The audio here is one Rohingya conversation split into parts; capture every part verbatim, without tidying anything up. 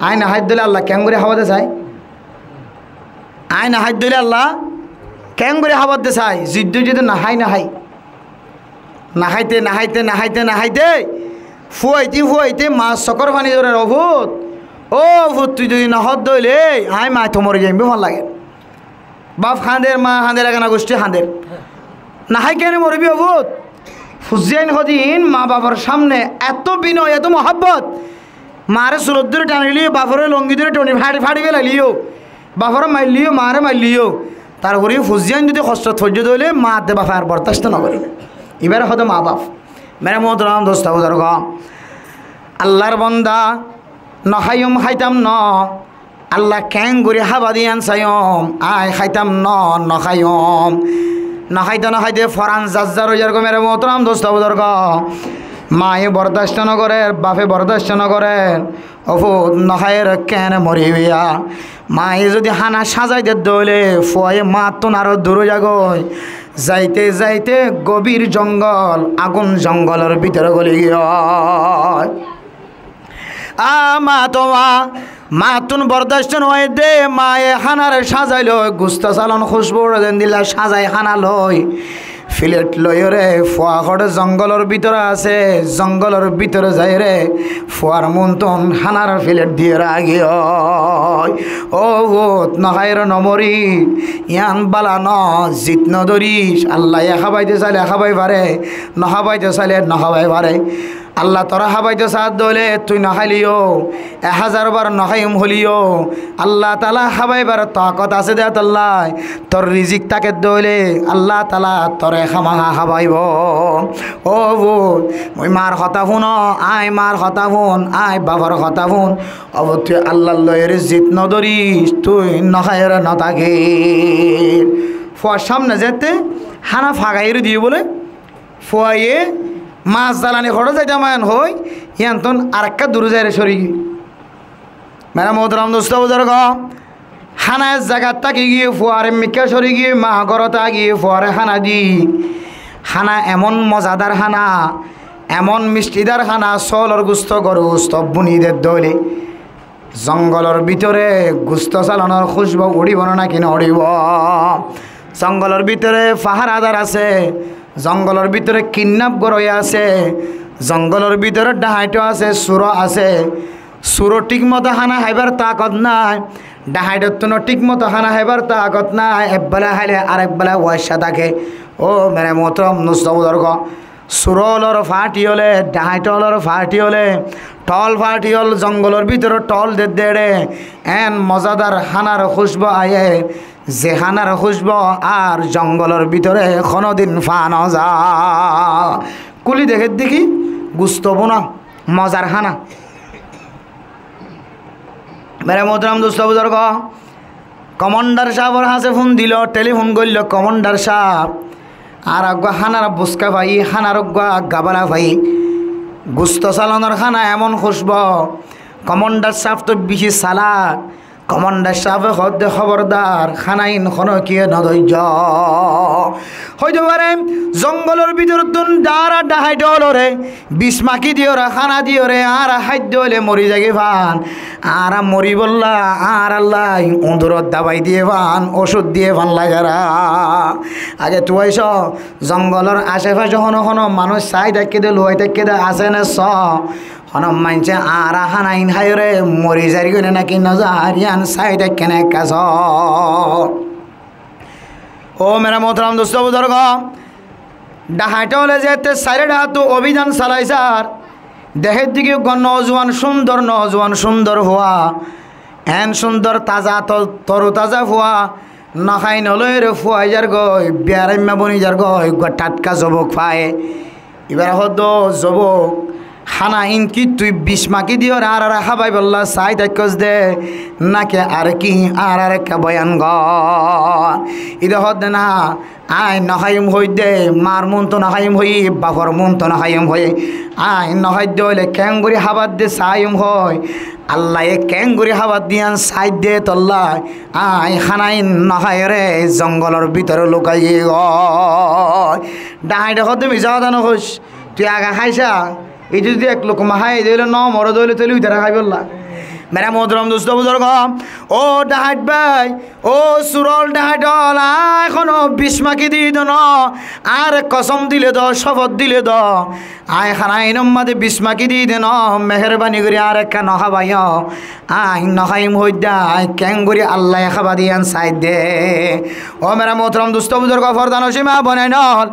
Aññí no háidde óile Allah keéngorí hábade sai? Aññí no háidde óile Allah keéngorí hábade sai? Ziddú ziddú no hái, no hái. No háite, no háite, no háite, no háite, fúaite, fúaite, maar sokór faní dórer, "Ó fut, ó fut, tui zodi no háidde óile, aññí maitó mori zaiyum," fán lager. Baf hañder, maa hañder, egana gusthí hañder. No hái kene moribi ó fut? Fuain hodin maa bafor samne eto binoy, eto muhábbot. Maaré sulot dóri tani liyó, baforé longi dóri tani fári fári félai liyó, baforé mailliyó, maaré mailliyó. Tarfore fuain zodi hostot foijjé dé óile maa de bafe ar bordac no goré. Ibáre hoó de maa baf. Mere muhtaram dost buzurg, Allar banda, no háiyum, háitam no. Allah keéngorí hábade yián saiyum, aññí háitam no, no háiyum. No háite no háite foran zazzar ói zargói mere muhtaram dost buzurg. Maaye bordac no gorér, bafe bordac no gorér. Ó fut, no háiyore kene moribi? Maaye zodi hána sazai dedde óile fuaye maattún aró dur ói zagói. Zaite zaite gobir zongol, agún zongolor bútore goli giyói. Á maa, tuáñr maattún bordac no óiye dé, maaye hánare sazailói, gusto salon kúcbu uçé de endilla sazai hána loi, filet loiyóre fua hoçé zongolor bútore asé, zongolor bútore zaiyóre fuar muúntun hánar filet diyóre aigiyói. Ó fut, no háiyore no moribi, yián bála no, zid no dóris. Allaye hábaito sailé hábai fare, no hábaito sailé no hábai fare. Allah toré hábaito saá dé óile tui no háileyó, ek házar bar no háiyum hoileyó, Allah taala hábaibar takot asé dé tolla. Tor rizik táke dé óile Allah taala toré hámaha hábaibo. Ó fut, mui maar hotá fúno, aññí maar hotá fún, aññí bafor hotá fún. Ó fut, tui Allar loiyóre zid no dóris, tui no háiyore no tákis. Fuar samne zeéñtte hána fagaiyóre diyé bóle, fuaye maas zalani hoçé zaitam aññí hoói, yiántun arekká duré zaiyóre córi giyói. Mere muhtaram dost buzurg, hána ek zagat táki giyé, fuar emmikká córi giyé, maa górot aigiyé, fuare hána di. Hána emon mozadar hána, emon mistidar hána, sóolor gusto, gorur gusto buni dedde óile zongolor bútore gusto salonor kúcbu uçíbo né náki no uçíbo? Zongolor bútore faháradar asé, zongolor bútore kidnap goróya asé, zongolor bútore dhahaito asé, suro asé. Suro thík moto hána háibar takot nái, dhahaitottúno thík moto hána háibar takot nái, ek bela háile arek bela uwaiccá táke. Ó mere muhtaram dost buzurg, suro ólor faáñti óle, dhahaito ólor faáñti óle, thol faáñti ól zongolor bútore thol dedde eçé, eén mozadar hánar kúcbu aiyé, ze hánar kúcbu ar zongolor bútore honódin faa no za. Kúli dekér dé ki, gusto búna, mozar hána. Mere muhtaram dost buzurg, komandar sáfor hañsé fún dilo, telifún goilló, komandar sáf, añára eggúa hánar buska faiyí, hánar eggúa gabala faiyí. Gusto salonor hána emon kúcbu, komandar sáf to beci salak. Komandar sáfe hoó dé, hóbordar, hána iín honókiye no dóijjo. Hoito fare, zongolor bútorottún añára dhahaito ólore bic maki diyóre, hána diyóre, añára háidde óile mori zaigói fán. Añára moribólla, añárallai uñduror dabai diyé fán, ocút diyé fán lagera. Age tuáiso, zongolor acefacé hono hono manúic sai táikke dé, luwai táikke dé, asé né só. Hono maincé añára hána iín háiyore mori zargói né náki no zar, yián sai táikke né ekka só. Ó mere muhtaram dost buzurg, dhahaito óle zeéñtte sairó dhahaittu obidán salai sar, dekér dé ki eggúa nozuwan, cúndor nozuwan, cúndor fua, eén cúndor taza to-, toru taza fua, no hái no loiyóre fuai zargói, biyaraimma boni zargói, eggúa thatka zobok faiyé. Ibáre hoó dé, ó zobok, hána iín ki tui bic maki diyóre añáráre hábaibolla sai táikkos dé, náki ar ki, añáráre ekka boyan gor. Íde hoó dé, na, aññí no háiyum hoóidde, maar muúntu no háiyum hoiyí, bafor muúntu no háiyum hoiyí. Aññí no háidde óile keéngorí hábadde saáiyum hoói. Allaye keéngorí hábadde yián saáidde tolla. Aññí hána iín no háiyore zongolor bútore lukai giyói. Dhahaite hoó dé, misá hotá no hoóis. Tui age háica, íte zodi ek lukma hái dé óile no more dé óile, tóile uitará háibolla. Mere muhtaram dustó buzurgó, ó dhahañt bái, ó surol dhahañt ól, aññí ehón bic maki di de no, añáre kosom dile do, cófot dile do, aññí hána inor máze bic maki di de no, meherbani gorí añáre ekká no hábaiyó, aññí no háiyum hoóidde, aññí keéngorí Allaye hába de yián sai de. Ó mere muhtaram dustó buzurgó, fordanocin maa boináin ól,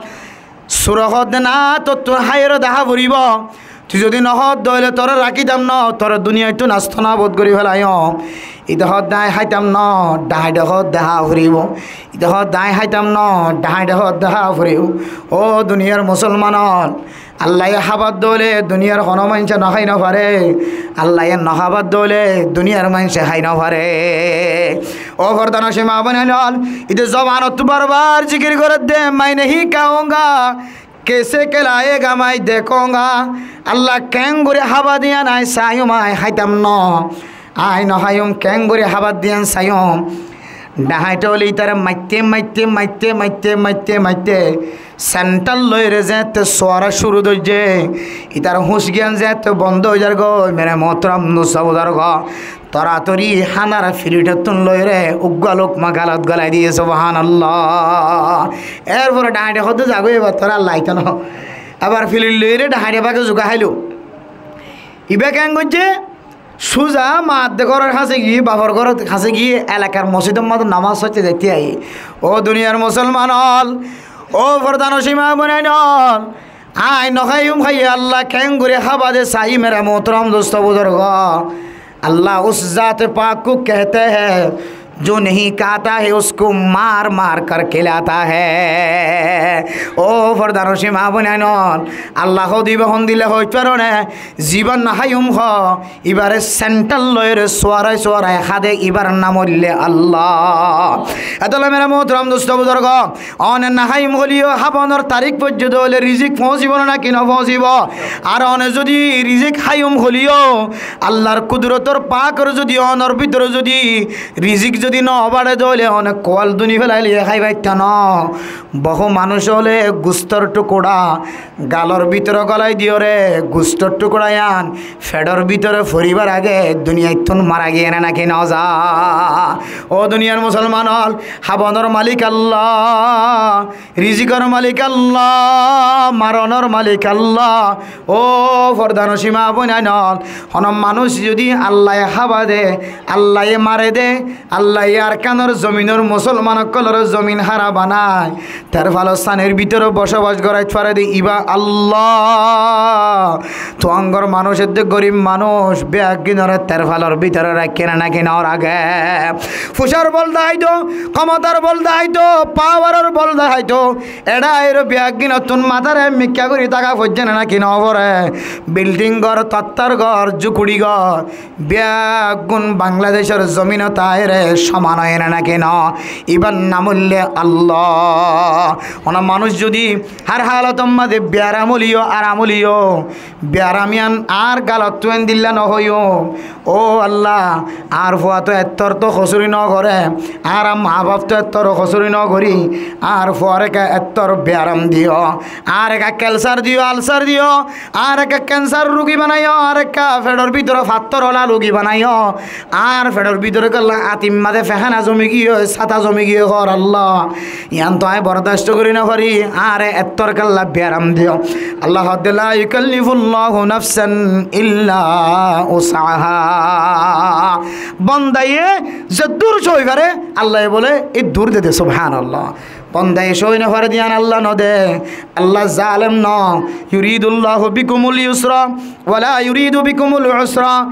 sure hoódde na, tottún háiyore dahá foribó. Tui zodi no hoós de óile toré rakítam no, toré duniyaittún nastó nabud gorí felaiyum. Ite hoódde aññí háitam no, dhahañte hoódde há foribó. Ite hoódde aññí háitam no, dhahañte hoódde há foribó. Ó duniyar musolman ól, Allaye hábar de óile duniyar hono maincé no hái no fare. Allaye no hábar de óile duniyar maincé hái no fare. Ó fordanocin maa boináin ól, ite zobanottú barbar zikir gorédde, "Mai nahi khaunga, kese khelayega, mai dekhunga." Allah keéngorí hába de yián aññí saiyum, aññí háitam no. Aññí no háiyum, keéngorí hába de yián saiyum. Dhahañte óile ítare maitte, maitte, maitte, maitte, maitte, maitte, senthal loiyóre zeéñtte suwara cúru dóijje, ítar húñc giyán zeéñtte bondó ói zargói, mere muhtaram dustó buzurgó, toratori hánar filitottún loiyóre uggúa lukma galot golai diyé, subhánallah. Erfore dhahañte hoódde, "Zagói, ebar toré Allah aitó no." Abar filit loiyóre dhahañte báke zuga háilo. Ibá keén goijjé? Suza maadde góror hañsé giyé, bafor góror hañsé giyé, elakar mosjidor máze nomás foitté zaitté aiyé. Ó duniyar musolman ól, ó fordanocin maa boináin ól, aññí no háiyum háiye, Allah keéngorí hába de saiyí, mere muhtaram dustó buzurgó. Allah us zate paak ko kehte hain, jo nahi khata hai usko maar maar kar khilata hai. Ó fordanocin maa boináin ól, Allah hoódde ibá hondilla hoóit fare né, zibá no háiyum hoó, ibáre senthal loiyóre suwarai suwarai há de, ibár nam óilde Allah. Etolla mere muhtaram dustó buzurgó, one no háiyum hoileyó hábanor tarik foijjé de óile rizik foóñsibo né náki no foóñsibo? Ar one zodi rizik háiyum hoileyó, Allar kudurotor paakor zodi onor bútore zodi rizik zodi no baçe de óile one kuwal duni felaileyó hái faittá no. Bohú manúic óile gustór thukura galor bútore golai diyóre, gustór thukura yián feçor bútore foribar age duniyaittún mara giyé né náki no za? Ó duniyar musolman ól, hábanor malik Allah, rizikor malik Allah, maronor malik Allah. Ó fordanocin maa boináin ól, hono manúic zodi Allaye hába de, Allaye mare de, Allaye Arkanor zominor musolman ókkolore zomin hára banai, terfalor sanir bútore bosobas gorait fare de ibá Allah. Tuáñgor manúic edde gorib manúic, beggúnore terfalor bútore raikké né náki no rake? Fuisar bol daháito, komotar bol daháito, pawaror bol daháito, eçé aiyóre beggúnottún matare mikká gorí táka foijjé né náki no fore? Bilding gór, tottar gór, zukuri gór, beggún Bangladecor zominot aiyóre soman óiye né náki no? Ibár nam óilde Allah. Hono manúic zodi hár halotor máze biyaram óileyó, aram óileyó, biyaram yián añár galottú endilla no hoiyó. Ó Allah, añár fua to ettór to kosúri no goré, añára maa baf to ettór kosúri no gorí, añár fuare ekká ettór biyaram diyó, añáre ekká kelsar diyó, alsar diyó, añáre ekká kensar rugi banaiyó, añáre ekká feçor bútore fattór ola rugi banaiyó, añár feçor bútore kiyólla atimma de fehana zomi giyói, sáta zomi giyói hoór Allah. Yián to aññí bordasto gorí no fari, añáre ettór kiyólla biyaram diyó. Allah hoódde, "La yukallifullahu nafsan illa wus'aha." Bondaye zeddúr sói fare, Allaye bóle eddúr de de, subhánallah. Bondaye sói no fare de yián Allah no de. Allah zalem no. Yuridullahu bikumul yusra, wala yuridu bikumul usra.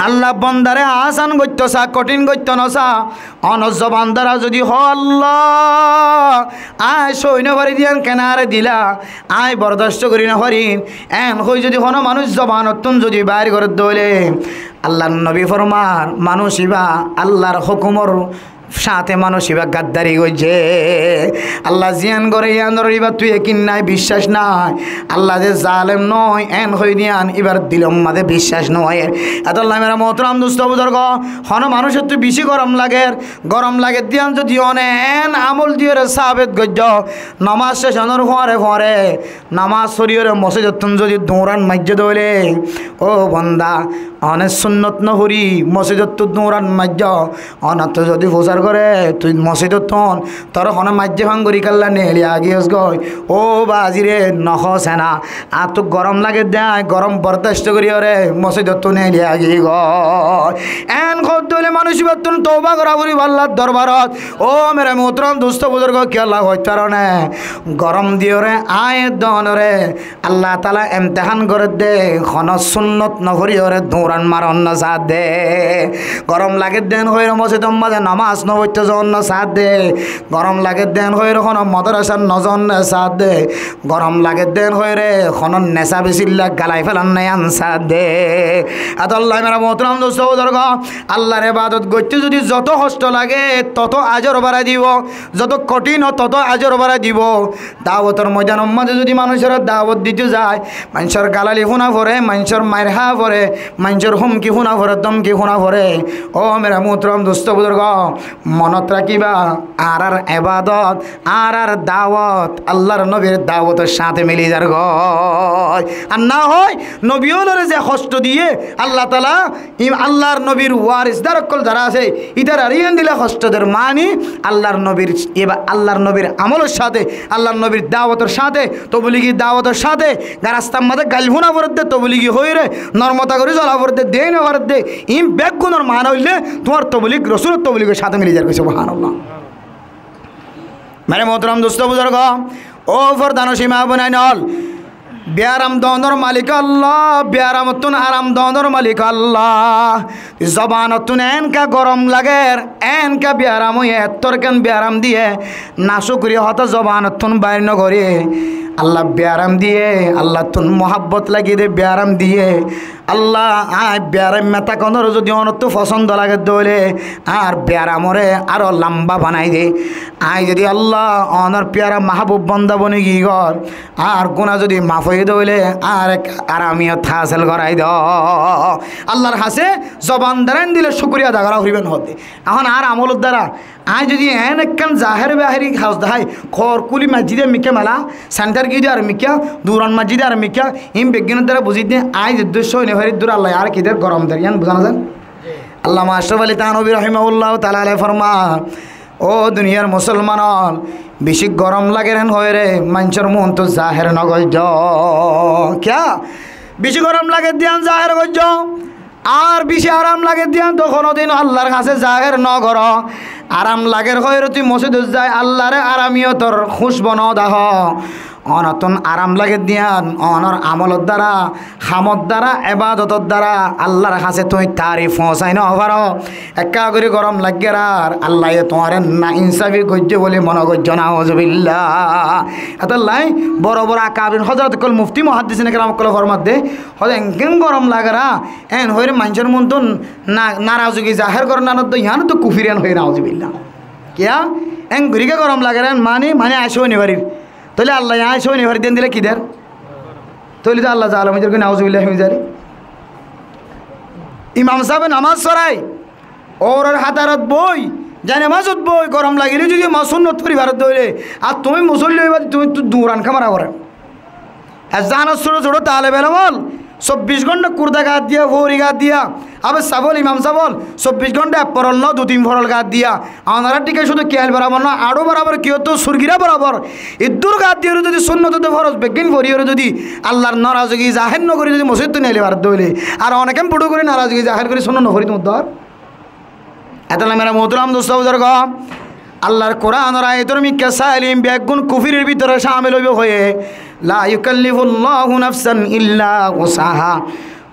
Allah bondare asan goitto sa, kothín goitto no sa. Onor zoban dara zodi hoó, "Allah, aññí sói no fari de yián kene añáre dila, aññí bordasto gorí no farim," en hoi zodi hono manúic zobanottún zodi bair goré de óile, Allar nobi formar, manúic ibá Allar hókumor sáñte manúic ibá gaddari goijjé. Allah ziyán goré yíanor ibáttu ekin nái, biccác nái. Allah ze zalem noó, eén hoiyé de yían ibár dilor mazé biccác noó. Etólla mere muhtaram dustó buzurgó, honó manúicottú bicí gorom lager, gorom lager de yían zodi one eén amol diyóre sábet goijjó, nomás céc ónor fuáñre fuáñre nomás foriyóre mosídottún zodi duñran maijjó de óile, ó bonda, one sunnot noforí mosídottú duñran maijjó, onottú zodi fusár goré tui mosídottún, toré honé maijjé fán gorí kiyólla neeli agiyós goi, ó baázi re, nohó sena, añáttu gorom lager de, añí gorom bordac goríyóre mosídottú neeli agiyós goi. Eén hoódde óile manúic ibáttun touba gorá foribó Allar dorbarot. Ó mere muhtaram dustó buzurgó, kiyólla hoóit faróne? Gorom diyóre añí edde onore Allah taala emtehán gorédde, honó sunnot noforiyóre duñran maron nosaádde. Gorom lagedde eén hoiyóre mosídor mazé nomás nofoitto zoon nosaádde. Gorom lagedde eén hoiyóre honó modorasat nozoon nosaádde. Gorom lagedde eén hoiyóre honó nesabisilla galai felan nái yían saádde. Etólla mere muhtaram dustó buzurgó, Allar ebadot goitté zodi zoto hoctó lage, toto ajor barai dibó, zoto kothín ó, toto ajor barai dibó. Dawotor moidanor mazé zodi manúicoré dawot dito zai, maincór galali fúna foré, maincór mair háa foré, maincór húmki fúna foré, dómki fúna foré, ó mere muhtaram dustó buzurgó, monot rakíba, añárar ebadot, añárar dawot Allar nobir dawotor sáñte mili zargói. Ar na hoói nobi ólore ze hoctó diyé Allah taala, Im-, Allar nobir warisdar ókkol zará asé, ítararé yían dile hoctó der, mani Allar nobir, eba-, Allar nobir amolor sáñte, Allar nobir dawotor sáñte, tobligi dawotor sáñte, garastar mazé gail fúna foredde, tobligi hoiyóre normota gorí zola foredde, dei nofaredde, iín beggúnor maána óilde tuáñr toblig, Rosúlor tobligor sáñte mili zargói, subhánallah. Mere muhtaram dustó buzurgó, ó fordanocin maa boináinol, biyaram doonor malik Allah, biyaramottún aram doonor malik Allah. Zobanottún eénka gorom lager, eénka biyaram óiye, ettór ekkán biyaram diyé, nacúkuriya hotá zobanottún bair nogorí. Allah biyaram diyé, Allattún muhábbot lagiyé de biyaram diyé. Allah, añí biyaram meta konóre zodi onottú fosóndo lagedde óile, añár biyaramoré aró lamba banai de. Añí zodi Allah, onór piyara mahbub bonda boni giyói, añár guná zodi maf óiye de óile, añáre ek aramiyot hásil gorai do. Allar hañsé zoban dara endilla cúkuriya ada gorá foribó hoódde. Ehón añár amolor dara añí zodi eén ekkán zahér bahéri hos dahái, koor kúli masjide mikká mela, sentar giyói de ar mikká, duran masjide ar mikká, iín beggúnor dara buzí de, añí zeddúr sói nofarí eddúr Allaye añáre ki der, gorom der, yían buzá no zar? Allama Acraf Ali Thanobí rahimahullahu taala alaihi forma, ó duniyar musolman ol, bicí gorom lager eén hoiyóre maincór muúntu zahér nogoijjó. Kiyá? Bicí gorom lager de yían zahér goijjó. Ar bicí aram lager de yían to honódin Allar hañsé zahér nogoró. Aram lager hoiyóre tui mosídot zai Allaré aramiyotor húcbu nodahó. Onottún aram lager de yían onór amolor dara, hamor dara, ebadotor dara Allar hañsé tui taarif foóñsai nofaró. Ekká gorí gorom laiggé ar Allaye tuáñre nainsafi goijjé bóli mone goijjó, nauzubillah. Etólla boro boro akabir hozrot ókkol, mufti muhaddisine keram ókkole formadde, hoódde enkén gorom lager, eén hoiyóre maincór muúntu na-, narazugi zahér goron, narazugi zahér goron, yíanottú kufir eén hoiyé, nauzubillah. Kiyá? Eén gorí kiyá gorom lager, eén mani, mani añí sói nofarir. Tóile Allaye añí sói nofarir de yían dile ki der? Tóile to Allah zalem ói zargói, nauzubillah min zalik. Imam sábe nomás forai, óurar hátarot boói, zai nomásot boói, gorom lagilé zodi ma sunnot fori faredde óile, ar tuñí musolli óiba de, tuñí to duran kámara goré. Ar zánor suço suço talebe elom ol, sobbic gónta kurta gaat diya, fouri gaat diya, abar sáb ol, imam sáb ol, sobbic gónta ek forol no, dui tin forol gaat diya, onorá thík cúdu kiyal borabor no, añçú borabor, kiyóttu surgira borabor, eddúr gaat diyóre zodi sunnot de foroz beggín foriyóre zodi Allar narazugi zahér nogorí zodi mosídottú neeli faredde óile, ar onekkán fuçu gorí narazugi zahér gorí sunnot noforí tuñí dor. Etólla mere muhtaram dustó buzurgó, Allar Kuranor ayator mikká sailé beggún kufirir bútore camil óibo hoiyé, لا يكلف الله نفسا إلا وسعها.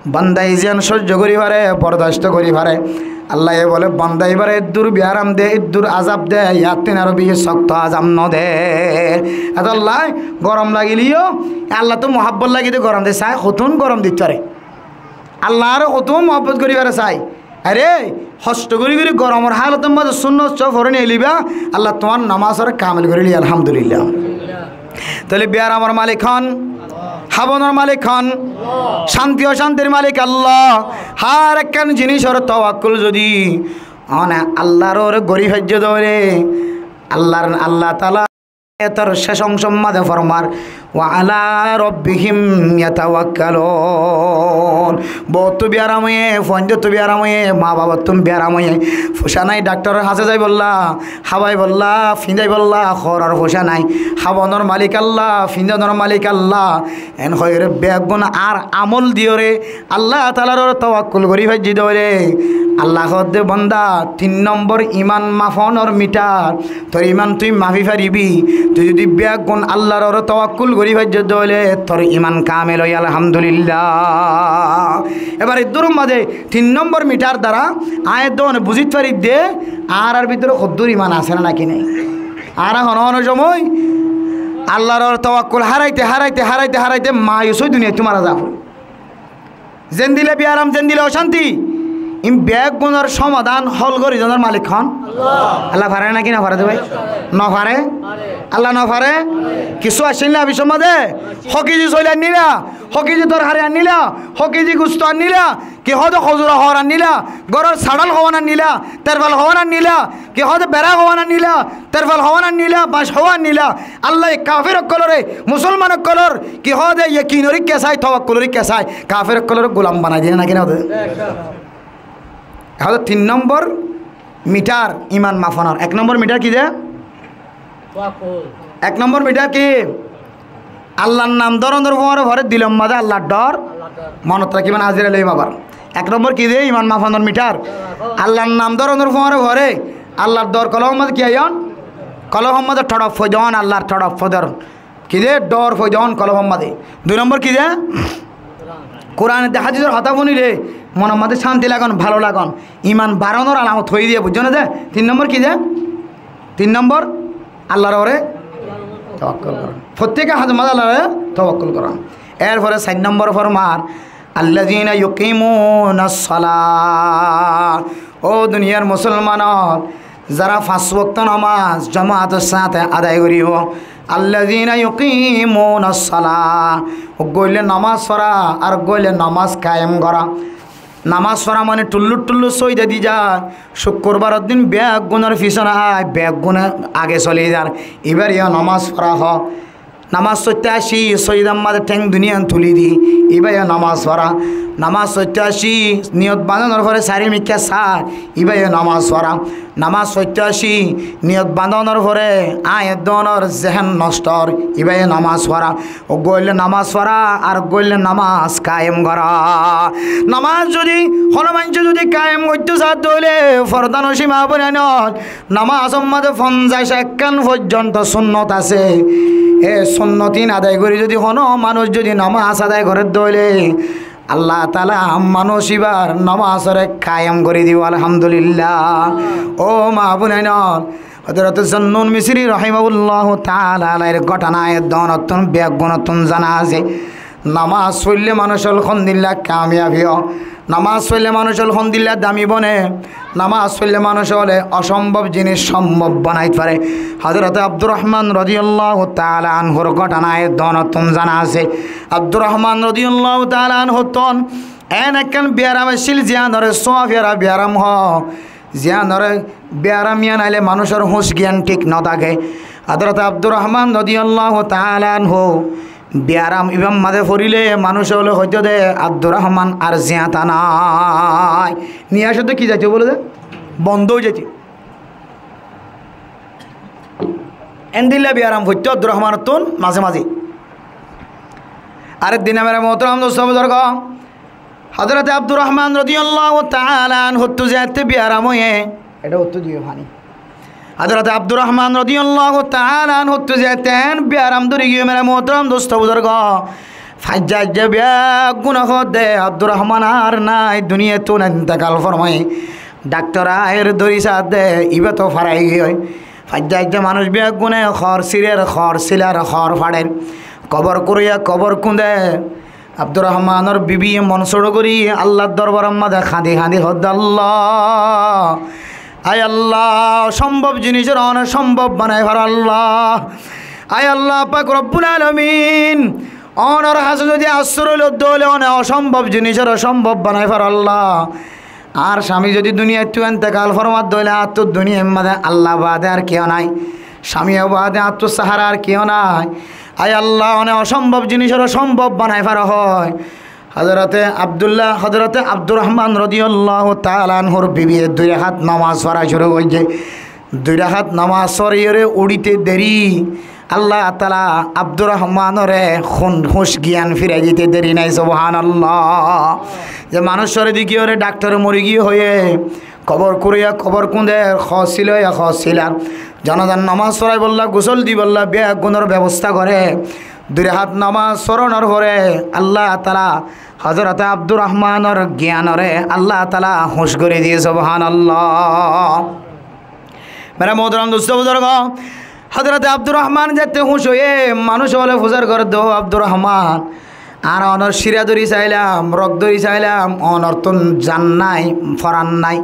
Bandaye ziyán sóijjo gorí fare, bordasto gorí fare. Allaye bóle, bandaye ibáre eddúr biyaram de, eddúr azab de, yáttu aró beci sokto azab no de. Etólla gorom lagilé yó, Allattú muhábbot lagilé gorom de, sai hotún gorom dit fare. Allah aró hotún muhábbot gorí fare sai. Aré, hosto gorí gorí goromor hálotor mazé sunnot só forí neilíba, Allah tuáñr nomazoré kamil gorí loi, alhamdulillah. Tóile biyaramor malik hon, hábanor malik hon, cánti ocántir malik Allah. Hár ekkán jinísoré tawakkul zodi one Allar uore gorí faijjó dóile, Allar, Allah taala Ayator céc oñcor mazé formar, "Wa ala rabbihim yatawakkalun." Bouttú biyaram óiye, fuaindóttu biyaram óiye, maa babottú biyaram óiye. Fucá nái dhaktoror hañsé zaibolla, hábaibolla, fiñdaibolla, hóorar fucá nái. Hábanor malik Allah, fiñdanor malik Allah. En hoiyóre beggún añár amol diyoré Allah taalar uore tawakkul gorí faijjí dóile, Allah hoódde, "Banda, tin nombor iman mafonor mitar, tor iman tui mafi faribí. Tui zodi beggún Allar uore tawakkul gorí faijjós dóile, tor iman kamil óiye, alhamdulillah." Ebar eddúror mazé tin nombor mitar dara aññí eddúne buzít faridde, añárar bútore hoddúr iman asé né náki nái. Añára hono hono somoi Allar uore tawakkul háraite, háraite, háraite, háraite mayus ói duniyaittú mara za fori. Zendilla biyaram, zendilla ocánti, in beggúnor somadán hól gorí zonor malik hon? Allah. Allah fare né náki no fare de bái? No fare? Allah no fare? Kissú aiccíl né abicór mazé? Hó kezi soil annila, hó kezi torhari annila, hó kezi gusto annila, ki hoóde hozura hoor annila, góror saçál hoón annila, terfal hoón annila, ki hoóde berá hoón annila, terfal hoón annila, bañc hoón annila. Allaye kafir ókkolóre musolman ókkolór ki hoóde yekinor ikká sai, tawakkulor ikká sai, kafir ókkolóre gulam banai diye né náki no de? Hoóde tin nombor mitar iman mafonor. Ek nombor mitar ki de? Ek nombor mitar ki? Allar nam dóronor fore fore dilor mazé Allar dor monot rakíba, nazir alim abar. Ek nombor ki de? Iman mafonor mitar. Allar nam dóronor fore fore Allar dor kolbor mazé ki aiyón? Kolbor mazé todop foidón, Allar todop foidón. Ki de? Dor foidón kolbor mazé. Dui nombor ki de? Kuran de hádisor hotá funile monor mazé cánti lagon, bála lagon. Iman baronor alamot hoiyé diye, buijjó né de? Tin nombor ki de? Tin nombor, Allar uore tawakkul goron. Fottíka házor mazé Allar uore tawakkul goron. Erfore sair nombor formar, "Allazina yuqimunas salah." Ó duniyar musolman ókkol, zará fañs wokto nomaz jomator sáñte adai goríbo. "Allazina yuqimunas salah." Uggwá óilde nomaz fora, ar uggwá óilde nomaz kayem gora. Nomaz fora mane tullur tullur sóida di zar. Cukkurbaror din beggúnor fisone ai, beggúne age soli zar. Ibáre yó nomaz fora hoó. Nomaz foittó aiccí, sóidar mazé théng duníyan tuli di, ibáye nomaz fora. Nomaz foittó aiccí, niyot bañdonor fore sarí mikká sar, ibáye nomaz fora. Nomaz foittó aiccí, niyot bañdonor fore aññí edduonor zehen nostor, ibáye nomaz fora. Uggwá óilde nomaz fora, ar uggwá óilde nomaz kayem gora. Nomaz zodi hono maincé zodi kayem goittó saá dóile, fordanocin maa boinain ókkol, nomazor mazé fonzaic ekkán foijjonto sunnot asé. E sunnotin adai gorí zodi hono manúc zodi nomaz adai goré dóile, Allah taala manúc ibár nomazoré kayem gorí dibo, alhamdulillah. Ó maa boinain ókkol, Hozorot Zunnun Misri rahimahullahu taala alaihir góthana e donottún beggúnottún zana asé. Nomaz foille manúc ókkol hondilla kamiyab ó. Nomaz foille manúc ókkol hondilla dami bone. Nomaz foille manúc ókkole ocombob jinis combob banait fare. Hozorot Abdur Rahman rodiyallahu taala anhur góthana e donottún zana asé. Abdur Rahman rodiyallahu taala anhuttún en ekkán biyaram accíl, ziyanore suafiyara biyaram hoó. Ziyanore biyaram iyan aile manúcor húñs giyan thík no táke. Hozorot Abdur Rahman rodiyallahu taala anhu biyaram ibár mazé forile manúc ókkole hoitó de, "Abdur Rahman ar ziyata nai." Niyacót de ki zaito bóle de? Bondó ói zaito. Endilla biyaram foittó Abdur Rahmanottún mazé mazé. Ar ek din mere muhtaram dost buzurg, Hozorot Abdur Rahman rodiyallahu taala anhuttú zeéñtte biyaram óiye, eçé uttú diyo faní. Hozorot Abdur Rahman rodiyallahu taala anhuttú zeéñtte en biyaram dóri giyé mere muhtaram dost buzurg, faijja aijja beggúne hoó de Abdur Rahman ar nai, duniyattún entekal formaiye. Dhaktor aiyóre dóri saá de, ibá to farai giyói. Faijja aijja manúc beggúne hoor sirer, hoor siler, hoor façer. Kobor kúriya, kobor kúnde. Abdur Rohmanor bibiye mon sóço gorí Allar dorbaror mazé hañdi hañdi hoódde, Allah, ai Allah, osombob jinisore one sombob banai faro Allah. Ai Allah pak Robbul Alamin, onor hañsé zodi assór óilo de óile one osombob jinisore sombob banai faro Allah. Añár cami zodi duniyaittú entekal formar de óile añáttu duniyair mazé Allah baade ar kiyó nái. Cami baade añáttu sahara ar kiyó nái. Ai Allah, one osombob jinisore sombob banai faro hoói. Hozorote Abdullah, Hozorote Abdur Rohman rodiyallahu taala anhur bibiye dui rakát nomaz fora cúru goijjé. Dui rakát nomaz foriyóre uçíte deri, Allah taala Abdur Rohmanore hún, húñc giyan firai dite deri nái, subhanallah. Ze manúiccúare dekíyore dhaktore mori giyé hoiyé, kobor kúriya, kobor kúñder, hoosila óiya, hoosilar. Jonazar nomaz foraibólla, gusól dibólla, beggúnor bebosta goré. Dui rakát nomaz foronor fore Allah taala Hozorote Abdur Rohmanor giyanore Allah taala húñc gorí diyé, subhanallah. Mere muhtaram dustó buzurgó, Hozorote Abdur Rohman zette húñc óiye, manúic ókkole fusár gorédde, "Ó Abdur Rohman, añára onor círa dóri sailam, rok dóri sailam, onorttún jan nái, foran nái.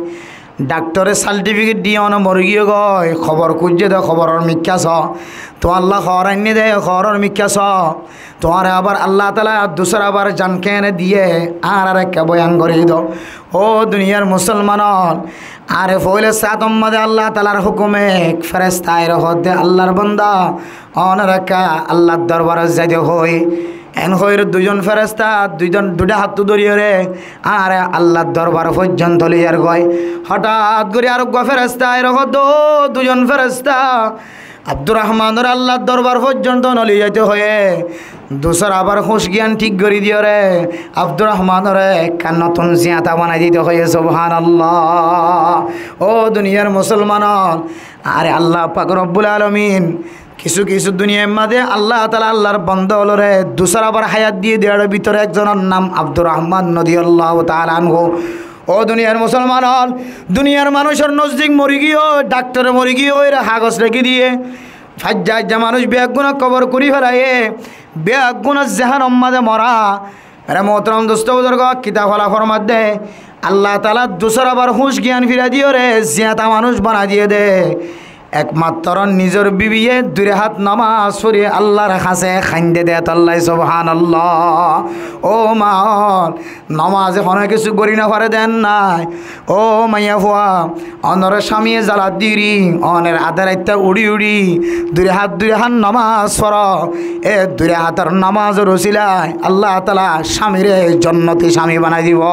Dhaktore sartifiket diyé one mori giyé goi, kobor kuijjé de, koboror mikká soó. Tuáñlla hoor ainné de, hooror mikká soó. Tuáñre abar Allah taala dusara bar jan keéne diyé, añáráre ekká boyan gorí do." Ó duniyar musolman ókkol, añáre foóila sáñtor mazé Allah taalar húkume ek feresta aiyóre hoódde, "Allar banda, onor ekká Allar dorbarot zai de hoói." En hoiyóre duizon feresta duizon, duitá háttú dóriyóre añáre Allar dorbar foijjonto loizar goi. Hotát gorí areggúa feresta aiyóre hoódde, "Ó duizon feresta, Abdur Rohmanore Allar dorbar foijjonto no loi zaito hoiyé." Dusara bar húñc giyan thík gorí diyóre Abdur Rohmanore ekkán notún ziyañta banai dito hoiyé, subhanallah. Ó duniyar musolman ókkol, añáre Allah pak Robbul Alamin kissú kissú duniyair mazé Allah taala Allar banda ókkolore dusara bar háyat diyé de, ar bútore ekzonor nam Abdur Rohman rodiyallahu taala anhu. Ó duniyar musolman ókkol, duniyar manúicor nozdik mori giyé, dhaktore mori giyé hoiyóre hagos lekí diyé. Faijja faijja manúic beggúnor kobor kúri felaiyé, beggúnor zehanor mazé mora. Mere muhtaram dustó buzurgó, kitab ókkole formaidde, Allah taala dusara bar húñc giyan firai diyóre ziyañta manúic banai diyé de. Ekmattoro nizor bibiye dui rakát nomaz fori Allar hañsé hainde de tolla, subhanallah. Ó ma ókkol, nomaze honó kessú gorí no fare de nái. Ó maiyafua, onor cámiye zalat diri, onor adá raitta uçí uçí dui rakát dui rakát nomaz foro. E dui rakator nomazor usilai Allah taala cámire jonnoti cámi banai dibo.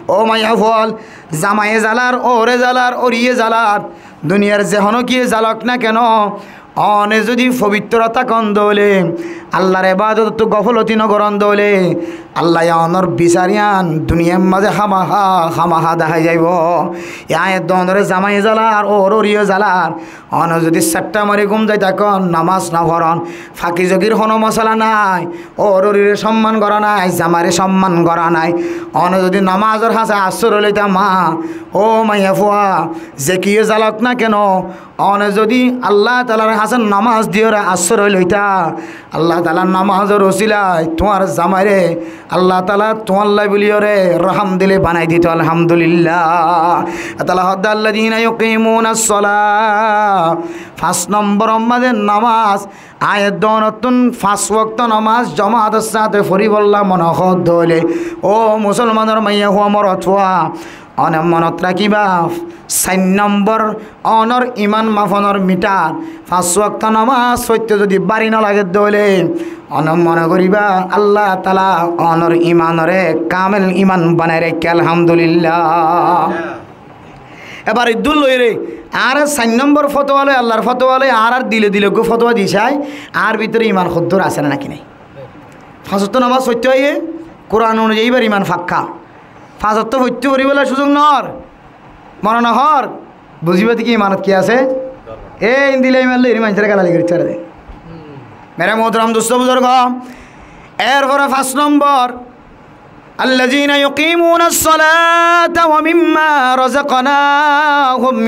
Ó maiyafua ókkol, zamaiye zalar, óre zalar, óriye zalar, duniyar ze honókiye zalok na keno, one zodi fobitro tákon de óile, Allar ebadotottú gofóloti no goron de óile, Allaye onor bisar yián duniyar mazé hámaha, hámaha dahái zaibo. Yián edde onore zamaiye zalar, óre óriye zalar, one zodi satta mari gúm zai tákon, nomaz no foron, faki zokir honó mosala nái, óre órire somman gora nái, zamaire somman gora nái, one zodi nomazor hañsé assór óiloita ma, ó maiyafua, ze kiyé zalok na keno, one zodi Allah taalar hañsé nomaz diyóre assór óiloita, Allah taalar nomazor usilai tuáñr zamaire Allah taala tuáñlla buliyóre roham dile banai dito, alhamdulillah. Allah taala hoódde, "Alladina yuqimuna sola." Fañs nombor mazé nomaz, aññí edde onottún fañs wokto nomaz jomator sáñte foribolla mone hoó de óile, ó musolmanor maiyafua morotfua, one monot rakíba, sair nombor, onor iman mafonor mitar. Fañs wokto nomaz foitto zodi bári no lage de óile, one mone goríba Allah taala onor imanore kamel iman banai raikké, alhamdulillah. Ebar iddúr loire, añára sair nombor fotowa loi, Allar fotowa loi, añárar dile dile eggúa fotowa di sai, añár bútore iman hoddúr asé né naki nai? Fañs wokto nomaz foitto óiye, Kuran onuzayi ibar iman fakka. Fañs wokto foitto foribólla suzuk no ór, mone no hoór, buzíba de ki imanot ki asé? E endilla iman loi eri maincóre galali gorí sáre de. Mere muhtaram dustó buzurgo, erfore fañs nombor, "Allazina yuqimuna as-salata wa mimma razaqnahum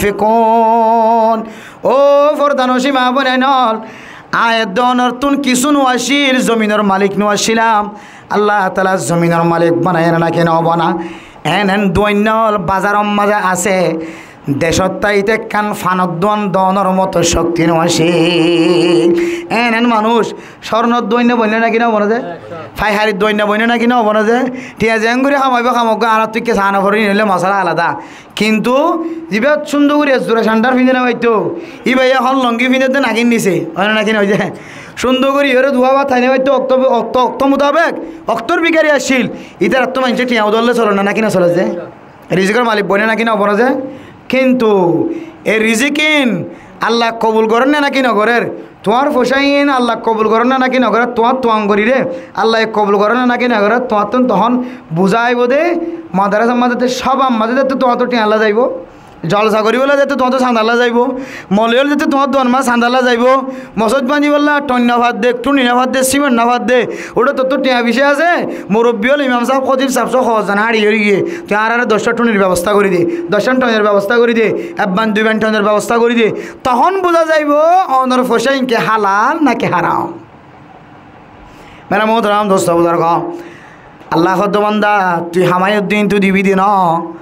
yunfiqun." Ó fordanocin maa boinain ókkol, Aññí e dónor tún kissú no accíl, zominor malik no accílam. Allah taala zominor malik banaiye né náki no bana? En en duainna ól bazaror mazé asé, decót táite ekkán fanor duan dónor moto cokti no accíl. En en manúic córnor duainna boinné náki no bone de? Faiharir duainna boinné náki no bone de? Thiañ zeéngorí hamaibó hamauk, añárattú ikká saá no foré, noóile mosala alada. Kintu zibá cúndor gorí ek zura candhar findé no faitto, íbaye ehón longi findé de nagín nise, óine náki no óiye? Cúndor gorí iyóre duwa bát hái no faitto, okto, okto, okto mutabek, oktor bikari accíl. Ítarattú maincé thiañ udolle soler né náki no soler ze? Rizikor malik boine náki no bone ze? Kintu e rizik ín Allah kobul gorér né náki no gorér? Tuáñr foicá ín Allah kobul gorér né náki no gorér? Tuáñr tuañ goríre Allah kobul gorér né náki no gorér? Tuáñttún tohón buzá aibó de, madarasar mazé de, sóbar mazé de tuáñttú thiañ lá zaibo. Jolsa goríbolla de tuáñttú sanda lá zaibo. Moloi ókkol de tuáñr duan mazé sanda lá zaibo. Mosóit bañdíbolla thoin no fadde, thuni no fadde, siment no fadde. Uçé tottú thiañ bicí asé. Murobbi ókkol, imam sáb, kotib sáb só hoó zane hári óri giyé. Tui añáráre doccán thunir bebosta gorí de, doccán thoinor bebosta gorí de, ek bain dui bain thoinor bebosta gorí de. Tohón buzá zaibo onor foicá ín ki halal náki haram. Mere muhtaram dosto buzurgo, Allah hoó de banda, tui hamaiyór de ín tui dibi de no.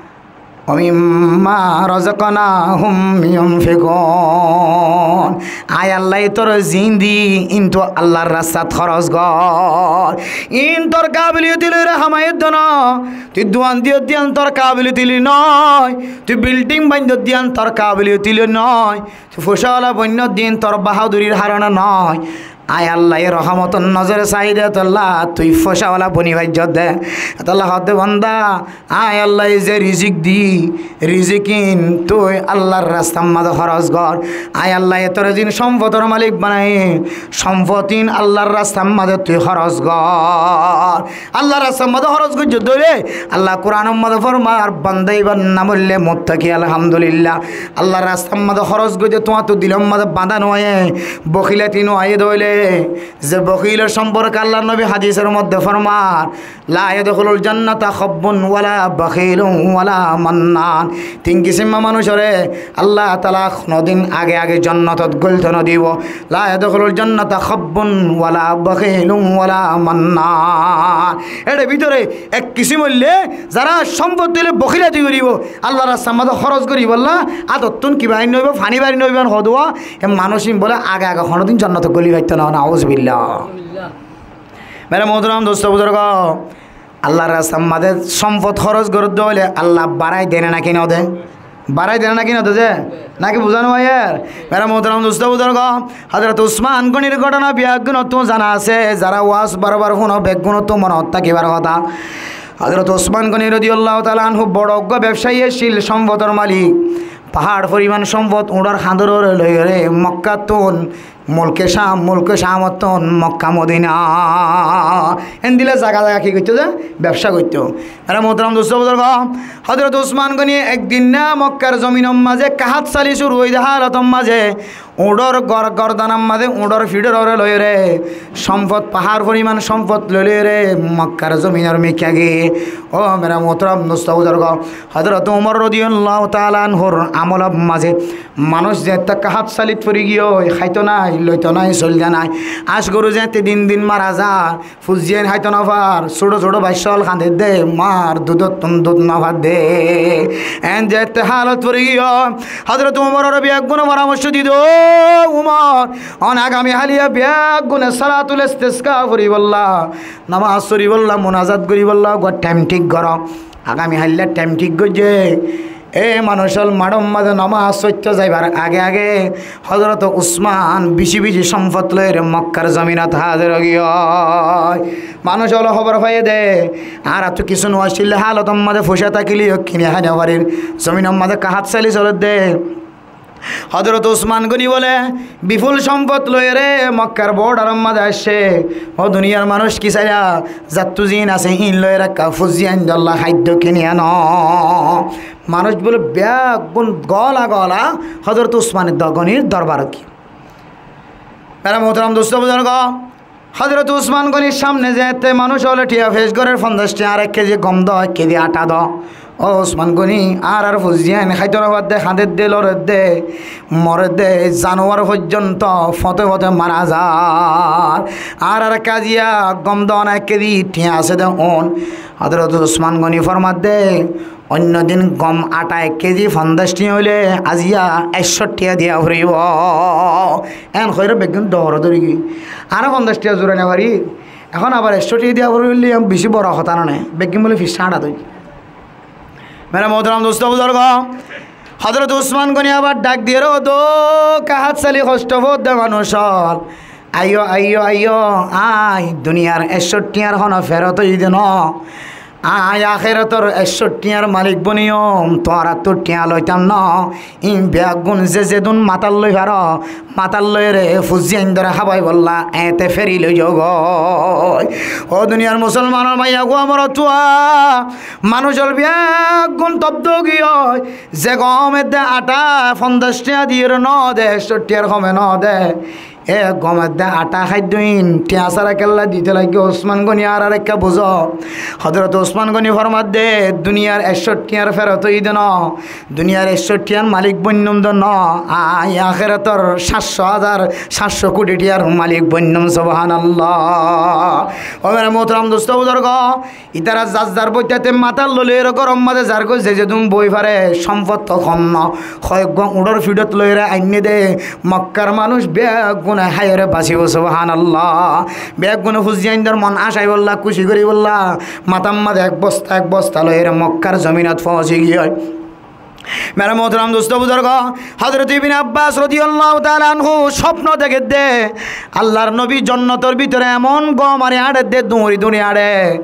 ومما رزقناهم ينفقون. Aññí Allaye toré ziín di, ín tui Allar rastat hóros gor. Ín tor kabiliyoti loiyóre hamaiyór de no. Tui duan diyór de yían tor kabiliyoti loi no. Tui bilding baindór de yían tor kabiliyoti loi no. Tui foicáwala boinnór de yían tor bahádurir harone no. Aññí Allaye rohomotor nozore sai de, tolla tui foicáwala boni faijjós de. Tolla hoó de banda, aññí Allaye ze rizik di, rizik ín tui Allar rastar mazé hóros gor. Aññí Allaye toré ziín somfotor malik banaiyí, somfot ín Allar rastar mazé tui hóros gor. Allar rastar mazé hóros goijjós de óile, Allah Kuranor mazé formar, banda íbar nam óilde muttaki, alhamdulillah. Allar rastar mazé hóros goijjé tuáñttu dilor mazé bañdá no aiyé, bokilati no aiyé de óile, ze bokilor somporke Allar nobi hadisor modde formar, لا يدخل الجنة خب ولا بخيل ولا منان. Tin kisímma manúicoré Allah taala honodin age age jonnotot góilto no dibo. لا يدخل الجنة خب ولا بخيل ولا منان. Éçe bútore ek kisím óilde zará somfot óile bokilati goríbo, Allar rastar mazé hóros goríbolla adottún ki bair no óibo, faní bair no óibo, en hoduwa, e manúic ín bóle age age honodin jonnotot góli faitto no, nauzubillah. Mere muhtaram dosto buzurgo, Allar rastar mazé somfot hóros goródde óile Allah barái de né náki no de? Barái de né náki no de ze? Náki buzá no aiyér? Mere muhtaram dosto buzurgo, Hozrot Usman Gonir góthona beggúnottú zana asé, zará waz bar bar fúno beggúnottú monot tákibar hotá. Hozrot Usman Goni rodiyallahu taala anhu boro uggwá bebsayi accíl, somfotor malik. Pahár foriman somfot uñçor hañdorore loiyóre Mokkattún mulke Cam, mulke Camottún Mokka Modina, endilla zaga zaga ki goitto de? Bebsa goitto. Mere muhtaram dosto buzurgo, Hozrot Usman Goni ek din na Mokkar zominor mazé kahát sali cúru óiye de hálotor mazé, uñçor gor-, gordanor mazé, uñçor fiçor uore loiyóre somfot, pahár foriman somfot loi loiyóre Mokkar zominor mikká giyé. Ó mere muhtaram dosto buzurgo, Hozrot Umar rodiyallahu taala anhur amolor mazé manúic zeéñtte kahát salit fori giyói, háito nái, loito nái, soilde nái. Añc goru zeéñtte din din mara zar, fuain háito no far, cúço cúço baiccá ókkol hañdedde, mar dudottún dud no fadde. Eén zeéñtte hálot fori giyói, Hozrot Umarore beggúne foramorco diyé de, "Ó Umar, one agami háliya beggúne salatul istiska foribolla, nomaz foribolla, munazat goríbolla uggwá thaim thík goró." Agami háliya thaim thík goijjé. E manúic ókkol maçor mazé nomaz foitto zaibar age age Hozrot Usman bicí bicí somfot loiyóre Mokkar zominot házir ói giyói. Manúic ókkole hóbor faiyé de, añárattú kissú no accíl, hálotor mazé foicá tákileyó kini hái no farir, zominor mazé kahát sali solér de. Hozrot Usman Goni bóle biful somfot loiyóre Mokkar bordaror mazé aiccé. Ó duniyar manúic, ki sairá? Zattú ziín asé ín loiyóre ekká fuain dolla háiddo kini ano. Manúic bóle beggún gola gola Hozrot Usman Gonir dorbarot giyé. Mere muhtaram dosto buzurgo, Hozrot Usman Gonir samne zeéñtte manúic ókkole thiañ fec gorér, fonzaic thiañr ek kezi gom do, ek kezi atá do. Ó Usman Goni, añárar fuain háito no fare dé, hañdedde, loredde, moredde, zanuar foijjonto fote fote mara zar. Añárar aijja gom dona ek kezi thiañ asé dé, óun. Hozrot Usman Goni formadde, oinno din gom aṭa ek kezi fonzaic thiañ óile, aijja ekcó thiañ diya foribó. Eén hoiyóre beggún dor dóri giyói. Añára fonzaic thiañ zurai no fari, ehón abar ekcó thiañ diya foribó buli, ehón beci boro hotá no né, beggún buli fisá añçá dói. Mere muhtaram dustó buzurgó, Hozrot Usman Goni abar dhak diyére hoódde, "Ó kahát sali hosto fodde manúc ól, aiyó, aiyó, aiyó, añí duniyar ekcó thiañr hono ferot óiyi dé no. Añí akérotor ekcó thiañr malik boniyum, tuáñrattú thiañ loitam no." Iín beggún ze zedún matát loi faro, matát loiyóre fuain dóre hábaibolla eéñte feri loi zagói. Ó duniyar musolmanor maiyafuwa, morotfuwa, manúc ól beggún tobdó giyói, ze gom edde aṭa fonzaic thiañ diyére no de, ekcó thiañr home no de. E gom edde aṭa háiddo iín thiañ sára kiyólla dito laiggé, Usman Goni, añárar ekká buzó. Hozrot Usman Goni formadde, duniyar ekcó thiañr ferot óiyi dé no, duniyar ekcó thiañr malik boinnum dé no, añí akérotor háñtcó házar, háñtcó kuṭi thiañr malik boinnum, subhánallah. Ó mere muhtaram dustó buzurgó, ítara zar zar boitáte matát loi loiyóre góror mazé zargói, ze zedún boi fare, sompot to hom no, hoeggúa uñçór fiçót loiyóre ainné dé, Mokkár manúc beggúne háiyore basibó, subhánallah. Beggúne fuain dór mon añcaibolla, kúci goríbolla, matát mazé ek bosta, ek bosta loiyóre Mokkár zominot foóñsi giyói. Mere muhtaram dustó buzurgó, Hozrot Ibne Abbas rodiyallahu taala anhu sópno dekédde, Allar nobi jonnotor bútore emon gom ari añçedde, duñri duñri añçe.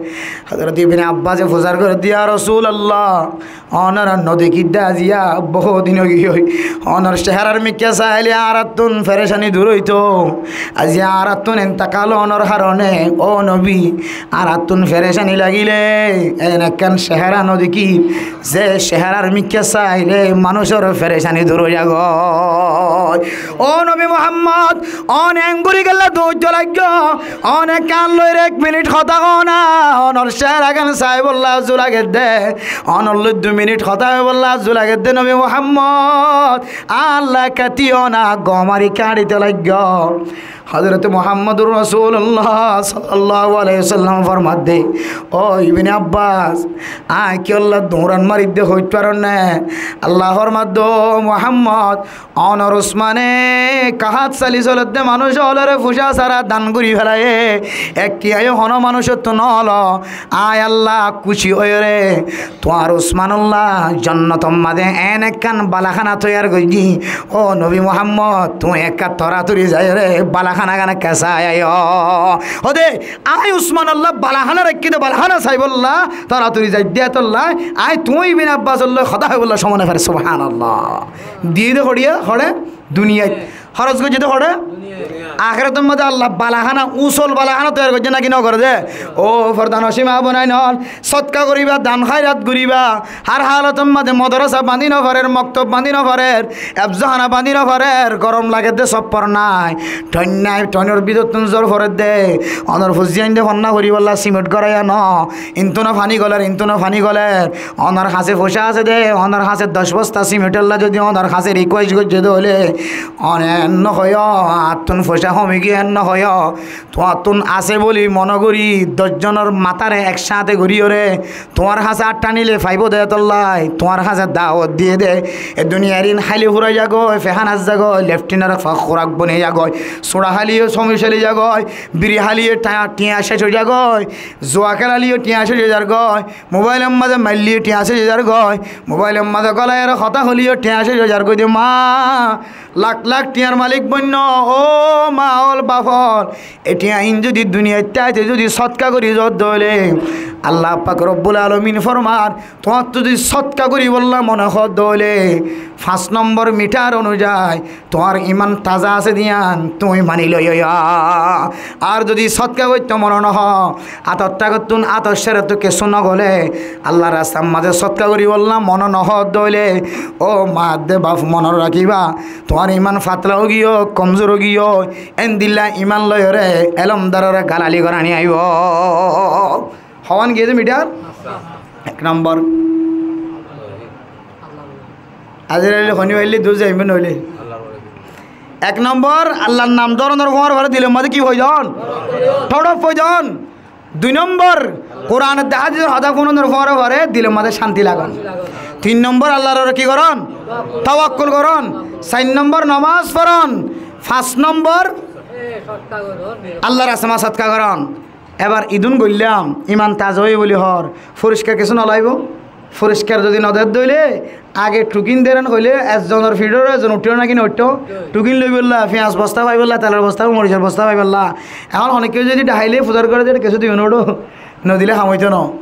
Hozrot Ibne Abbase fusár gorédde, "Ya Rosulallah, ónore no dekídde aijja bout din ói giyói. Ónor cehárar mikká sailé añárattún ferecani dur óito. Aijja añárattún entekal ónor haróne, ó nobi, añárattún ferecani lagilé, en ekkán cehára no dekí, ze cehárar mikká sailé manúcor ferecani dur ói zagói. Ó nobi Muhammod, óne engorí kiyólla duñitto laiggó, óne kán loiyóre ek minit hotá hoó na, ónor cehára gán saibolla uzu lagedde, ónor loi dui minit hotá hoibolla uzu lagedde, nobi Muhammod, añálla kátiyó na," gom ari kañçito laiggó. Hozrot Muhammadur Rosulullah sallallahu alaihi wasallam formadde, "Ó Ibne Abbas, añí kiyólla duñran maridde hoit faron né?" Allah formadde, "Ó Muhammod, ónor Usmane kahát sali soledde manúc ólore fucá sára dan gorí felaiyé, ek thiañyó honó manúcottú no lo. Añí Allah kúci óiyore tuáñr Usmanolla jonnotor mazé en ekkán balahána toiyar goijjí. Ó nobi Muhammod, tuñí ekká toratori zaiyóre balahána gán ekká sai aiyó." Hóde, añí Usmanolla balahána raikkí de, balahána saibolla toratori zaidde etolla, añí tuñí Ibne Abbasolla hotá hoibolla somoi no fai. Subhánallah. Diyé de hoçé, hoçé duniyait. Hóros goijjé de hoçé? Duniyait. Akérotor mazé Allah balahána, usol balahána toiyar goijjé náki no goré de? Ó fordanocin maa boináin ól, sótka goríba, dan háirat goríba, hár halotor mazé modorasa bañdí no farer, moktob bañdí no farer, efzohana bañdí no farer, gorom lagedde sóppor nái, thoin nái, thoinor bútottún zor foredde, ónor fuain de fonná foríbolla simit goraiya no, intú no faní goler, intú no faní goler, ónor hañsé foicá asé de, ónor hañsé doc bosta simitolla zodi ónor hañsé rikuwes goijjé de óile, óne en no hoiyó, añáttún foicá homi giyé en no hoiyó, tuáñttún asé bóli mone gorí doc zonor matare ek cáñte goríyore tuáñr hañsé añthanile faibó de etolla, tuáñr hañsé dawot diyé de. E duniyair in háli furai zagói, fehánar zagói, leftinor fa-, furak boni zagói, sura háliyo somi sali zagói, biri háliyo ta-, thiañ céc ói zagói, zuwa kéla liyo thiañ céc ói zargói, mobailor mazé maillíyo thiañ céc ói zargói, mobailor mazé golaiyóre hotá hoilíyo thiañ céc ói zargói de ma. Lak lak thiañr malik boinno, ó ma ól, baf ól, e thiañ in zodi duniyait táite zodi sótka gorí zodde óile, Allah pak Robbul Alamin formar, tuáñttú zodi sótka goríbolla mone hoódde óile, fañs nombor mitar onuzai tuáñr iman taza asé de yián tuñí mani loiyó. Ar zodi sótka goitto mone no hoó, átor tákottún, átor cérettú kessú no gole, Allar rastar mazé sótka goríbolla mone no hoódde óile, ó ma de baf, mone rakíba, tuáñr iman fatla ói giyói, komzur ói giyói, endilla iman loiyóre elomdarore galali gorani aibó. Hoón giyé de mitar? Ek nombor. Azrail honí faille dui zaimbe noile. Ek nombor, Allar nam dóronor fúañr fore dilor mazé ki foidon? Thórop foidon. Dui nombor, Kuran edde hádisor hotá fúnonor fúañr fore dilor mazé cánti lagon. Tin nombor, Allar uore ki goron? Tawakkul goron. Sair nombor, nomaz foron. Fañs nombor, Allar rasta mazé sodka goron. Ebar idún goillám, iman taza óiye buli hoór, foriskar kessú nolaibo? Foriskar zodi nodedde óile, age thukin deren hoile, ezzonor fiçóre ezzon uiththó né ki noiththó? Thukin loibolla, fiyas bosta faibolla, telor bosta, morisor bosta faibolla. Ehón honikka zodi dhahaile fusar gore de, kessú diyo nodo, nodile ham óito no.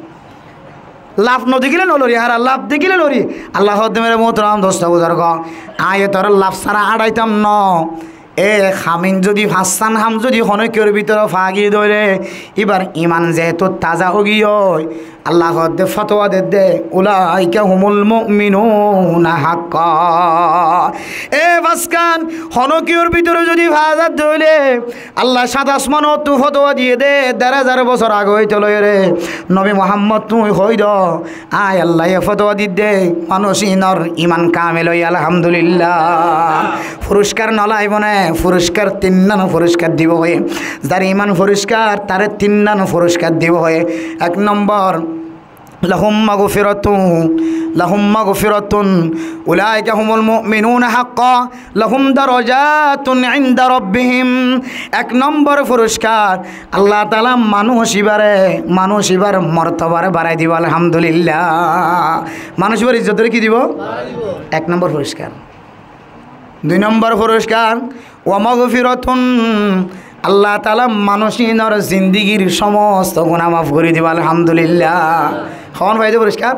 Laf nodekíle nolori, hara laf dekíle lori. Alla hoódde mere muhtaram dosto buzurgo, añí tore laf sára añçaitam no. E hamin zodi, fañssán ham zodi honókiyór bútore fagiyé dóile, íbar iman zehetu taza óigiyoi, Alla hoódde fotowa dedde, "Ulaika humul mu'minuna haqqan." E fañssán honókiyór bútore zodi fazar dóile, Alla sát asmanottu fotowa diyé de, der házar bosór age óite loiyóre, Nobi Muhammod tuñí hoóido, añí Allaye fotowa didde, manúic inor iman kamil óiye, alhamdulillah. Foriskar nolaibo né? Foriskar, tinnán foriskar dibo hoiyé. Zar iman foriskar, tare tinnán foriskar dibo hoiyé. Ek nombor, lahum magfiratun, lahum magfiratun, ulaika humul mu'minuna haqqan, lahum darajatun inda rabbihim. Ek nombor foriskar, Alla taala manúic ibare, manúic ibar mortobare barai dibo, alhamdulillah. Manúic ibar izzotore ki dibo? Ek nombor foriskar. Dui nombor foriskar, wa magfiratun, Alla taala manúic inor zindigir somosto guná maf gori dibo, alhamdulillah. Hon faide foriskar?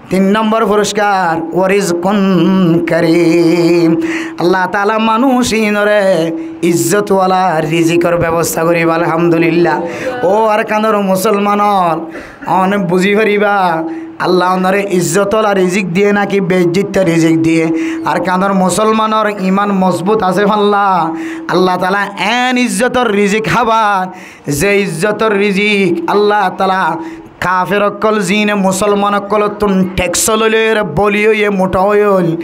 Tin nombor foriskar, wa rizqun karim. Alla taala manúic inore izzot wala rizikor bebosta goribo, alhamdulillah. Ó Arkanor musolman ol, one buzi fariba, Alla onore izzot wala rizik diye naki beijjotta rizik diye. Arkanor musolmanor iman mozbut asé falla, Alla taala en izzotor rizik hábar, ze izzotor rizik Alla taala kafer okkol zine musolman okkolottu teks loi loiyore boli oiye muta ói óil.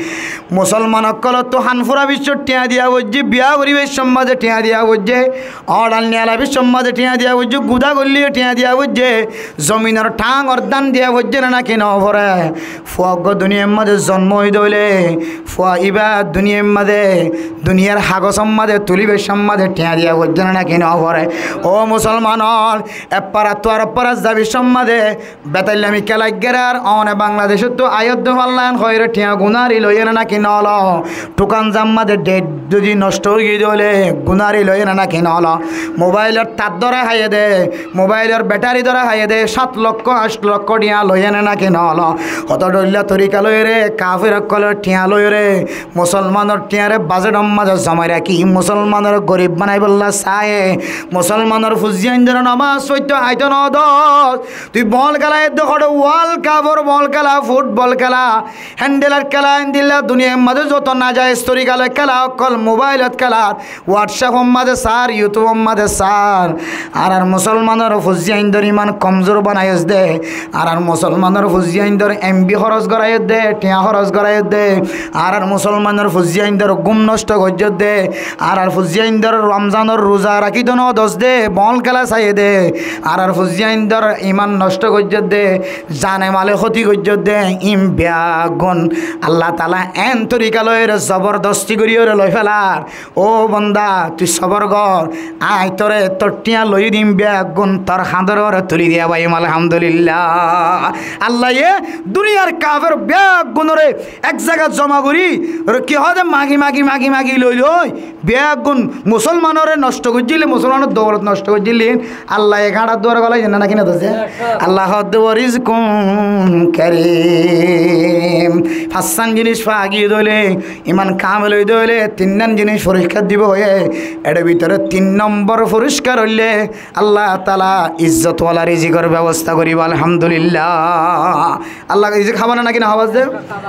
Musolman okkolottu hanfura biccor thiañ diya foijje, biya goribar sommaze thiañ diya foijje, oñçal niyala biccor maze thiañ diya foijje, guda goille thiañ diya foijje, zominor thangor dan diya foijje ne naki no fore? Fua uggwá duniyair maze zonmo óiye dóile, fua iba duniyair maze, duniyar hagosor maze tulibar sommaze thiañ diya foijje ne naki no fore? Ó musolman ol, ek farattu ar ek farat zabar sommaze, betaillami kelaiggerar, one Bangladecottu aiyódde falla en hoiyore thiañ gunari loiye ne naki no lo? Thukan zamma de det zodi nosto ói giyé dóile gunari loiye ne naki no lo? Mobailor tar dóra háiye de, mobailor betari dóra háiye de, sát lokko, añc lokko thiañ loiye ne naki no lo? Hoto dhoilla torika loiyore, kafer okkolor thiañ loiyore, musolmanor thiañre bajetor maze zomai raki, musolmanore gorib banaibolla saye, musolmanor fuain dore nomaz foitto aito no dos, tui bol kela edde hoçé, World Cup or bol kela, futbol kela, hendelar kela, endilla duniyair maze zoto najaiz torika loi kela okkol, mobailot kela, WhatsApp or maze sar, YouTube or maze sar. Añárar musolmanor fuain dor iman komzur banaiyos de. Añárar musolmanor fuain dor M B horos goraiyos de, thiañ horos goraiyos de. Añárar musolmanor fuain dor gúm nosto goijjos de. Añárar fuain dor Romzanor ruza rakito no dos de, bol kela saiye de. Añárar fuain dor iman nosto goijjos de, zane male hóti goijjos de. In beggún Alla taala en torika loiyore zobordosti goriyore loi felar. Ó bonda, tui sobor gor, añí tore tor thiañ loi dim, beggún tor hañdor uore tuli diya faiyum, alhamdulillah. Allaye duniyar kafer beggúnore ek zagat zoma gori, ar ki hoó de, magi, magi, magi, magi loi loi, beggún musolmanore nosto goijjíl, musolmanor doulot nosto goijjíl, Allaye gañçar duare golai de ne naki no de? Alla hoó de, "Wa rizqun karim." Fañssán jinis fa giyé dóile, iman kamel óiye dóile, tinnán jinis foriskar dibo hoiyé. Ere bútore tin nombor foriskar óile, Alla taala izzot wala rizikor bebosta goribo, alhamdulillah. Alla rizik hába ne naki no hába de?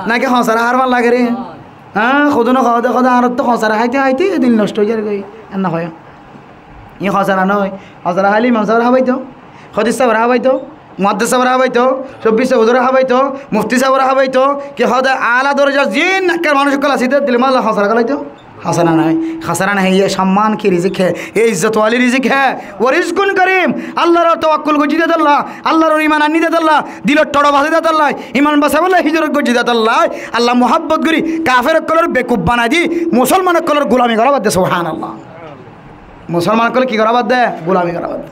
Naki hosara hár fán lage re? Há, hodún hoó de, hoó de, añárar to hosara háite háite dil nosto ói zargoi. Enna hoó. Iín hosara no, hosara háile imam sábore hábaito, hótib sábore hábaito, Muhaddis sábore hábaito, cóbbic sábore hábaito, mufti sábore hábaito, ki hoó de, ala dorojar zin ekkán manúic ókkol asé de, dile mala hásara galaito. Hásara nái, hásara nái, ye samman ki rizik hé, ye izzot wali rizik hé, wa rizqun karim. Allar uore tawakkul goijjé de tolla, Allar uore iman ainné de tolla, dilor thora basé de tolla, iman basaibólla hijrot goijjé de tolla, Alla muhabbot gorí kafer ókkolore bekuf banai di, musolman ókkolor gulami gora badde, subhanallah. Musolman ókkole ki gora badde? Gulami gora badde.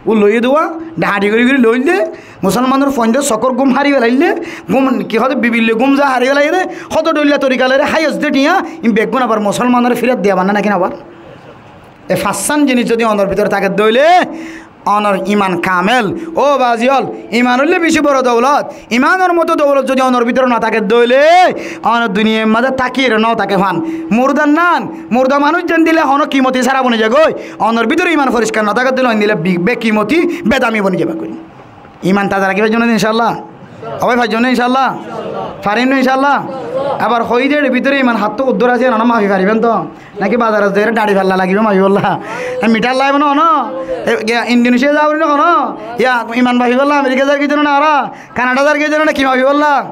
Ó loiyé de uá, dhahathi gorí gorí loiyé de, musolmanor fuaindor sokór gúm hári felaiyé de, gúm ki hoó de, bibir loi gúm za hári felaiyé de, hoto dhoilla torika loire háiye de thiañ, in beggún abar musolmanore firat diya banna naki no abar? E fañssán jinis zodi onor bútore táke de óile, onor iman kamel. Ó bazi ól, iman óilde beci boro doulot. Imanor moto doulot zodi onor bútore no táke de óile, one duniyair maze tákiyore no táke fán. Murdar nan, murda manúic zendilla hono kimoti sára boni zagói, onor bútore iman foriskar no táke de óile, endilla bi-, bekimoti, bedami boni zagói. Iman taza rakí faijjum né, inshallah? Ó bái, faijjum né, inshallah? Farim né, inshallah? Abar hoiyí de, er bútore iman hattú uddur asé, ena mafi faribán to? Naki bazarot zaiyóre dhañçi falla lagibo mafibólla? E, mithar laibo no, no? E, giya Indonesia za foribo no, no? Ya, iman mafibólla Amerika zargói de no, no, ara? Kanada zargói de no, no, ki mafibólla?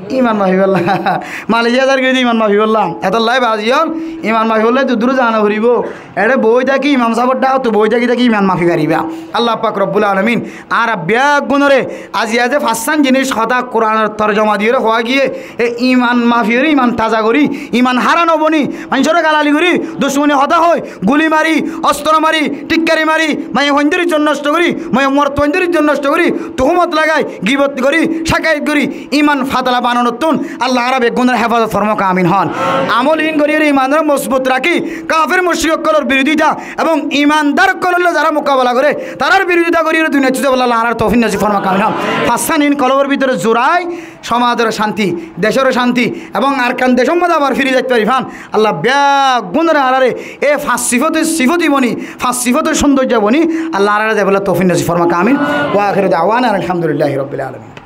Iman mafibólla. Malaysia zargói de iman mafibólla. Etolla bazi ól, iman mafibólla duddur za no foribo. Ere boi táki imam sábor dhákottú boi táki táki iman mafi faribá. Allah pak Robbul Alamin añára beggúnore aijja ze fañssán jinis hotá Kuranor torjoma diyóre hoó giyé, e iman mafiyóre iman taza gorí, iman hára no boni, maincóre galali gorí, ducmoni hotá hoi, guli mari, ostro mari, thikkari mari, maiyafuaindor izzot nosto gorí, maiya morotfuaindor izzot nosto gorí, tuhumot lagai, gibot gorí, cákayet gorí, iman fatala bananottún Allah añára beggúnore hefazot formok, amin hoón. Amol in goríyore imanore mozbut rakí, kafer mucrik ókkolor birodita ebong imandar ókkolor loi zará mukabela goré, tarár birodita goríyore duniyat zaibolla Allah añárar toufik nosib formok, amin hoón. Fañssán in kolbor bútore zurai, somazor cánti, decor cánti, ebong Arkan decor maze abar firi zait fari fán. Allah beggúnore añárare e fañs sifote sifoti boni, fañs sifote cúndorja boni, Allah añárare zaibolla toufik nosib formok, amin. Wa akhiru da'wana anil hamdulillahi rabbil alamin.